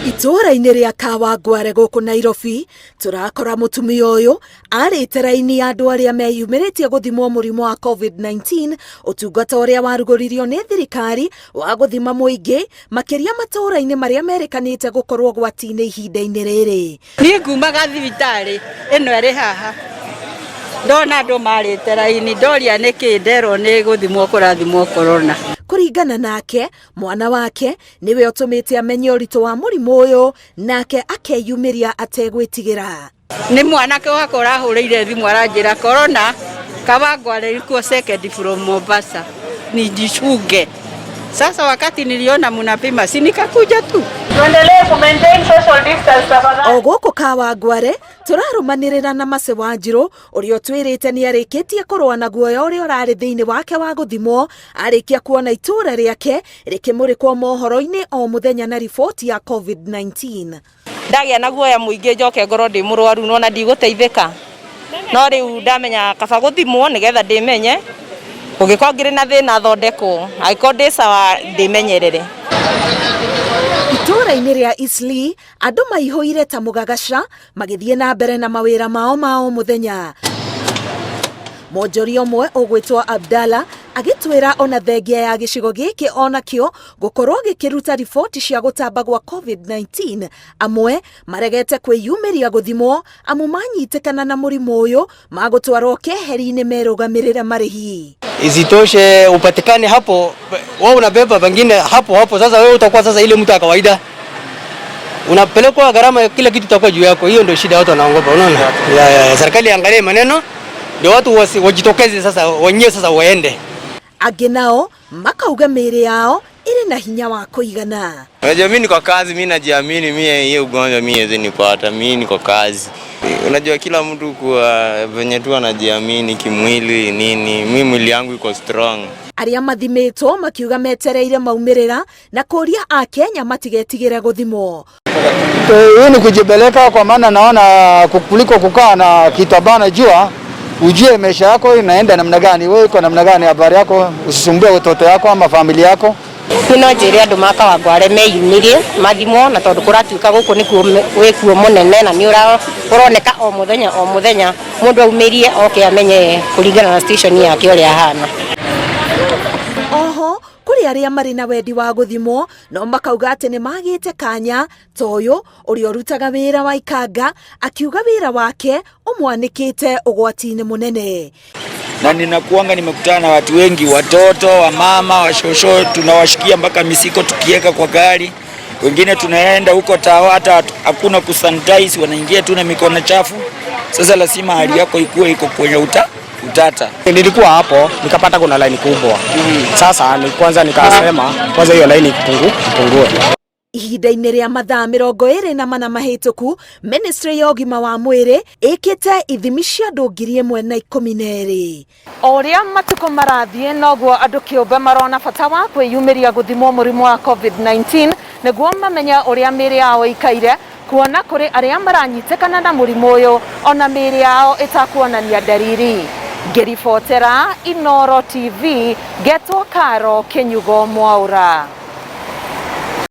Itũũra-inĩ rĩa Kawangware gũkũ Nairobi, tũrakora mũtumia ũyũ arĩte raini ya andũ arĩa meyumĩrĩtie gũthimwo mũrimũ wa COVID-19, ũtungata ũrĩa warugũririo nĩ thirikari wa gũthima mũingĩ, makĩria matũũra-inĩ marĩa merĩkanĩte gũkorwo ũgwati-inĩ ihinda-inĩ rĩrĩ. Niĩ ngumaga thibitarĩ ĩno ĩrĩ haha, ndona andũ marĩte raini, ndoria nĩkĩ, nderwo nĩ gũthimwo kũrathimwo korona. Kũringana nake, mwana wake nĩwe ũtũmĩte amenye ũritũ wa mũrimũ ũyũ nake akeyumĩria ategwĩtigĩra. Nĩ mwanake wakwa ũrahũrĩire thimũ aranjĩra korona Kawangware ilikuwa second from Mombasa, nijichunge. Sasa wakati niliona mnapima, si nikakuja tu. Tuendelee ku maintain social distance tafadhali. O gũkũ Kawangware tũrarũmanĩrĩra na Mercy Wanjirũ ũrĩa ũtwĩrĩte nĩ arĩkĩtie kũrũa na guoya ũrĩa ũrarĩ thĩinĩ wake wa gũthimwo arĩkia kuona itũũra rĩake rĩkĩmũrĩkwo mohoro-inĩ o mũthenya na riboti ya COVID-19. Ndagĩa na guoya mũingĩ njoke ngorwo ndĩ mũrwaru nona ndigũteithĩka, no rĩu ndamenya kaba gũthimwo nĩgetha ndĩmenye, ũngĩkorwo ngĩrĩ na thĩna thondekwo, angĩkorwo ndĩ sawa ndĩmenyerere. Itũũra-inĩ rĩa Eastleigh andũ maihũire ta mũgagaca magĩthiĩ na mbere na mawĩra mao ma o mũthenya. Mwonjoria ũmwe ũgwĩtwo Abdalla agĩtwĩra ona thengia ya gĩcigo gĩkĩ onakĩo gũkorwo gĩkĩruta riboti cia gũtamba gwa COVID-19, amwe maregete kwĩyumĩria gũthimwo amu manyitĩkana na mũrimũ ũyũ magũtwarwo keheri-inĩ merũgamĩrĩre marĩhi. Isitoshe upatikane hapo, wewe unabeba wengine hapo hapo. Sasa wewe utakuwa sasa ile mtu wa kawaida unapelekwa, gharama kila kitu itakuwa juu yako. Hiyo ndio shida, watu wanaogopa, unaona. Ya, serikali angalie maneno ndio watu wajitokeze sasa wenyewe sasa waende. Angĩ nao makauga mĩĩrĩ yao ĩrĩ na hinya wa kũigana. Unajua mimi niko kazi, mimi najiamini, mimi hiyo ugonjwa mimi haiwezi nipata, mimi niko kazi. Unajua kila mtu kwa venye tu anajiamini kimwili nini, mimi mwili yangu iko strong. Arĩa mathimĩtwo makiuga metereire maumĩrĩra na kũria Akenya matigetigĩre gũthimwo. Hii ni kujipeleka kwa maana naona kuliko kukaa na kitu ambayo najua ujue maisha yako inaenda namna gani, wewe uko namna gani, habari yako, usisumbue watoto yako ama familia yako. Niĩ no njĩre andũ ma Kawangware meyumĩrie mathimwo, na tondũ kũratuĩka gũkũ nĩkuo wĩkuo mũnene na nĩ ũroneka o mũthenya o mũthenya, mũndũ aumĩrie oke amenye kũringana na situation yake ũrĩa ahana. Oho kũrĩ arĩa marĩ na wendi wa gũthimwo no makauga atĩ nĩ magĩte kanya ta ũyũ ũrĩa ũrutaga wĩra wa ikanga akiuga wĩra wake ũmwanĩkĩte ũgwati-inĩ mũnene. Na ninakuanga nimekutana na watu wengi, watoto, wamama, washosho, tunawashikia mpaka misiko tukiweka kwa gari. Wengine tunaenda huko tawa, hata hakuna kusanitize, wanaingia tu na mikono chafu. Sasa lazima hali yako ikuwe iko kwenye utata. Nilikuwa hapo nikapata kuna line kubwa. Sasa ni kwanza nikasema kwanza hiyo line ipungue. Ihinda-inĩ rĩa mathaa 24 mahĩtũku, Ministry ya ũgima wa mwĩrĩ ĩkĩte ithimi cia andũ 1,012. O ũrĩa matukũ marathiĩ noguo andũ kĩũmbe marona bata wa kwĩyumĩria gũthimwo mũrimũ wa COVID-19 nĩguo mamenye ũrĩa mĩĩrĩ yao ĩikaire, kuona kũrĩ arĩa maranyitĩkana na mũrimũ ũyũ ona mĩĩrĩ yao ĩtakuonania ndariri. Ngĩribotera Inooro TV, ngetwo Karo Kĩnyugo Mwaũra.